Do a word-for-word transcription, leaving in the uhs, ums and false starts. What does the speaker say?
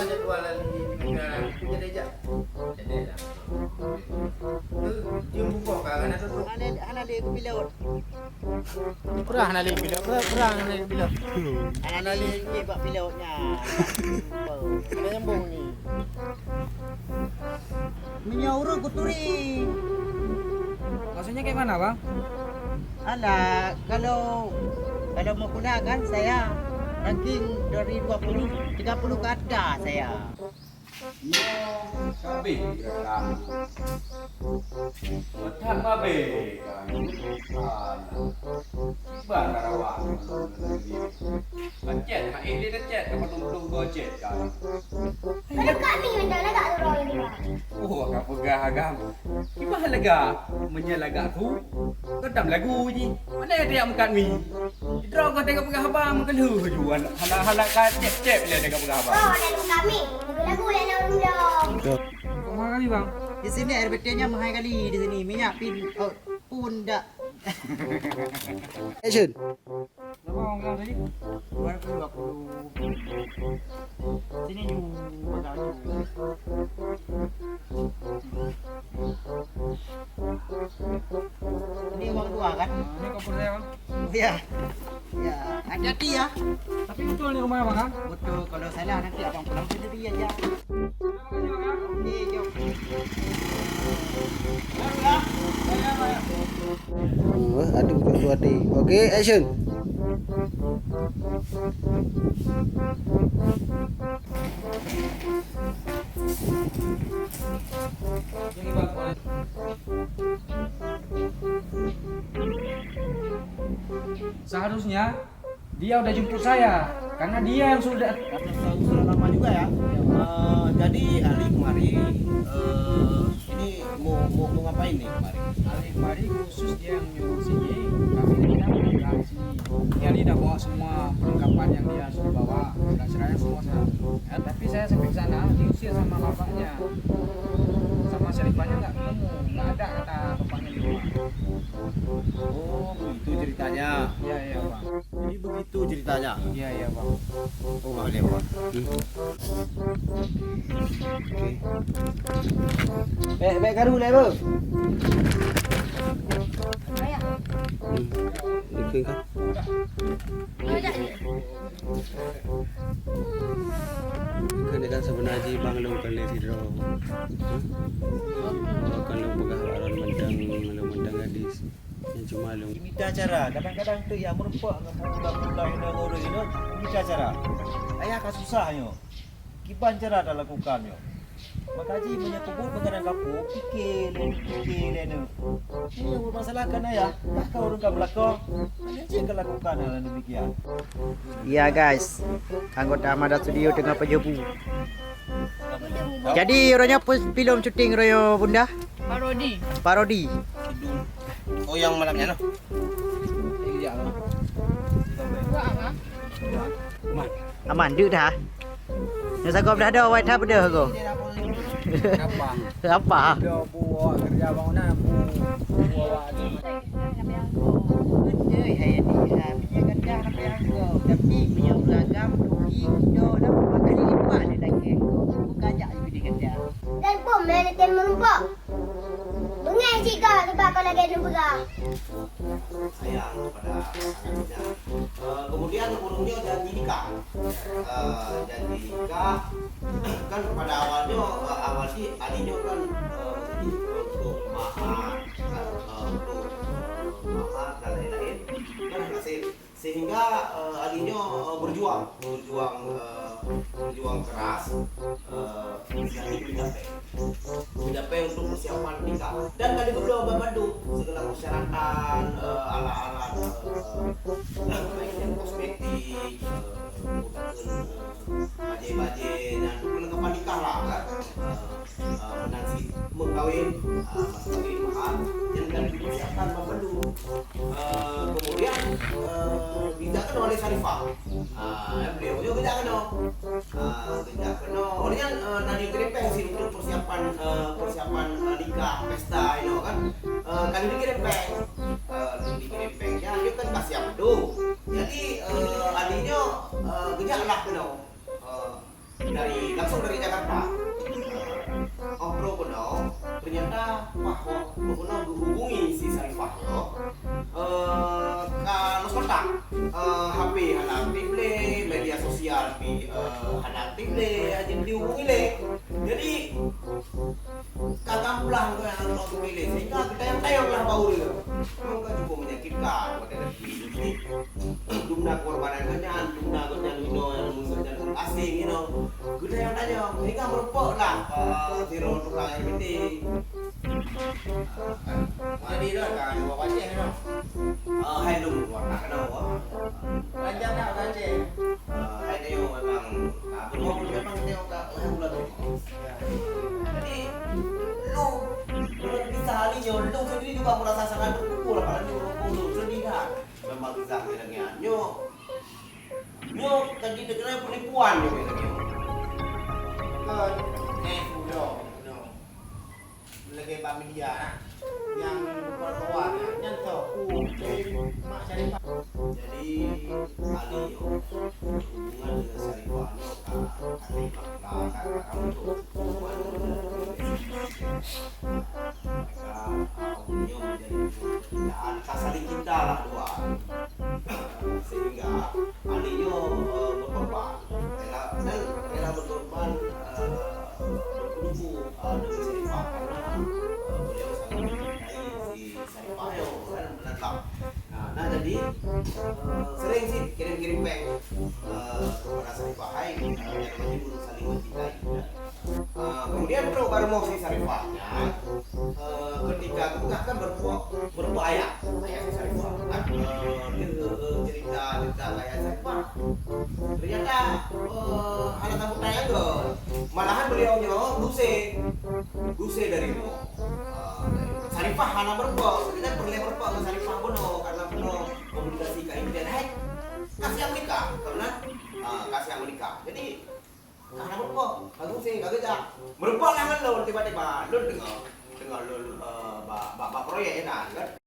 Jadwal lagi dengan jadi jak. Jadi lah. Tu, jom buka kan ada tu. Hana, hana lé geupilot. Peurah hana lé pilot, peurah, peurah hana lé pilot. Hana lé bak pilot nyan. Hana nyambung ni. Meunyoe ureueng kuturi. Maksudnya kayak mana, Bang? Alah, kalau, kalau mau pula kan saya ranking dari dua puluh, tiga puluh ke atas saya. Nyoe ka abéh gerakan. Meutat babé kan. Kiban rawa. Acet, hai dia acet, ka padum-padum go acet kan. Kalau kami minta lagak urang ini, Bang. Oh, ka peugah agam. Kiban lagak, meunyoe lagak ku, Geutam lagu jih. Mana ada yang meukat mi? Droe kau tengok peugah haba meukeulheueh ju, hana, hana ka cep-cep lé tengok peugah haba. Oh, ada yang meukat mi. Lagu-lagu yang nak undang. Kok mahal kali, Bang? Di sini air betingnya mahal kali di sini. Minyak pin, oh, pun dak. Action. Berapa orang bilang tadi? Dua ratus dua puluh. Sini ju, makan ju. Ini uang dua kan? Ini kompor saya, Bang. Ya. Ya, hati-hati ya. Tapi betul ni rumah Abang, kan? Betul, kalau salah nanti abang pulang sendiri aja. Oke, jom. Baru ya? Ya, ya, ya. Hmm, wah, aduh, aduh, aduh. Oke, action. Seharusnya dia udah jemput saya, karena dia yang sudah. Sudah lama juga ya. Eh, jadi Ali kemari, eh, ini mau, mau, mau ngapain nih kemari? Ali kemari khusus dia yang nyuruh sini, kami tidak bergerak sini. Ini Ali dah bawa semua perlengkapan yang dia suruh bawa, sudah serahkan semua saya. Ya, tapi saya sampai ke sana, diusir sama bapaknya. Sama Syarifahnya nggak ketemu, nggak ada kata bapaknya di rumah. Oh, begitu ceritanya. Iya, iya, Bang. Jadi begitu ceritanya. Iya, iya, Bang. Oh, boleh, Bang. Hmm. Oke. Bèk, bèk karu lah, Bang. Hmm. Ikut kan? Keuneuk kan seubeuna jih Bang Long kon lé sidroe. Hah? Kon lôn peugah bak droen mantong, lôn mantong gadis. Nyan cuma lôn. Mita cara, kadang-kadang tu ya meureumpok ngon pemuda-pemuda inong ureueng inong, mita cara. Ayah ka susah nyoe. Kiban cara talakukan nyoe. Maka jih meunyoe peubuet meugadang kapô, pike lé, pike lé nyoe. Nyoe nyang beumasalah kan ayah, bah ka ureueng ka meulakô, hana jeuet ka lakukan hal nyang demikian. Ya guys, anggota Mada Studio teungoh peujobu. Jadi uroe nyoe peue filem syuting uroe nyoe Bunda? Parodi. Parodi. Oh, yang malam nyan lah. Iya. Buat apa? Aman, deuk dah. Nyoe sagoe blah doe, awai that beudôh sagoe. Kenapa? Kenapa? Udah bu awak kerja bangunan, bu, bu awak tu. Beutôi hai ni, ha, punya gata sampai anggo. Tapi punya beragam, rugi, do dah berapa kali lipat dia daging. Bukan jak juga dia gata. Dan pun main tem merumpok. Bengai cit kau sebab kau lagèe neupeugah. Sayang kepada pasangan kita. Eh, kemudian ureueng nyoe janji nikah. Eh, janji nikah, kan pada awalnya, eh, awal si Ali nyoe kan, eh, untuk mahar, kan, eh, untuk, eh, mahar dan lain-lain, kan hasil. Sehingga, eh, Ali nyoe, eh, berjuang, berjuang, eh, berjuang keras, eh, sehingga mencapai, mencapai untuk persiapan nikah. Dan kali kedua, bandum segala persyaratan, eh, alat-alat, eh, baik yang kosmetik, eh, kemudian, eh, bajèe-bajèe, dan perlengkapan nikah lah, kan. Eh, eh, meunan si meukawen, eh, mas kawin, mahar, yang telah dipersiapkan bandum. Eh, kemudian, eh, digerakkan oleh Syarifah. Ah, beliau juga gerak keunoe. Ah, gerak keunoe. Oleh nyan, eh, na dikerempeng sih untuk persiapan, eh, persiapan, eh, nikah, pesta, you know, kan. Eh, kali dikerempeng. Eh, dikerempeng. Ya, dia kan kasihan tu. Jadi, eh, adiknya, eh, gerak lah keunoe. Eh, dari, langsung Ah, hai lôn keluar, tak kenal awak. Raja tak raja. Ah, hai dia memang, ah, belum memang dia tak, hai bulan tu. Ya. Jadi, lôn, lôn bisa hari nyoe, lôn sendiri juga merasa sangat bersyukur, apalagi orang tua lôn sedih dah. Memang kisah lagi nyoe. Nyoe kan kita kena penipuan nyoe lagi. Bukan, eh, udah, udah. Lagèe bak media, nah. Nyang berkoar, nah. Nyan toh, ku, mak Syarifah. Jadi, Ali nyoe, hubungan dengan Syarifah nyoe ka, ka terima, ka, ka, ka, ka muncul. Hubungan dengan Syarifah. Maka, ah, hubungan nyoe menjadi percintaan. Ka saling cinta lah dua. Sehingga, Ali nyoe, eh, berkorban. Rela, rela berkorban, eh, berkubu, eh, demi Syarifah karena, eh, beliau sangat mencintai si Syarifah nyoe, kan, benar tak? Nah, nah, jadi, eh, sering sih kirim-kirim pèng, eh, kepada Syarifah, "Hai, eh, yang namanya guru saling mencintai." Ah, kemudian trok bak rumoh si Syarifah nyan, eh, ketika tu kan berbuat, berbuat ayah, ayah si Syarifah. Kan, eh, dia, eh, cerita tentang ayah Syarifah. Ternyata, eh, hana sambutan langsung. Malahan beliau nyoe gusé, gusé dari rumoh. Eh, Syarifah hana berbuat, kita peureulèe berbuat ngon Syarifah bunoe, karena bunoe komunikasi ka intens. Hai, ka siap menikah, karena, ah, ka siap menikah. Jadi, Ka hana meurumpok, ka gusé, ka geujak. Meurumpok lah ngon lôn, tiba-tiba lôn deungoe, deungoe lôn, eh, bak, bak, bak proyek inan, kan.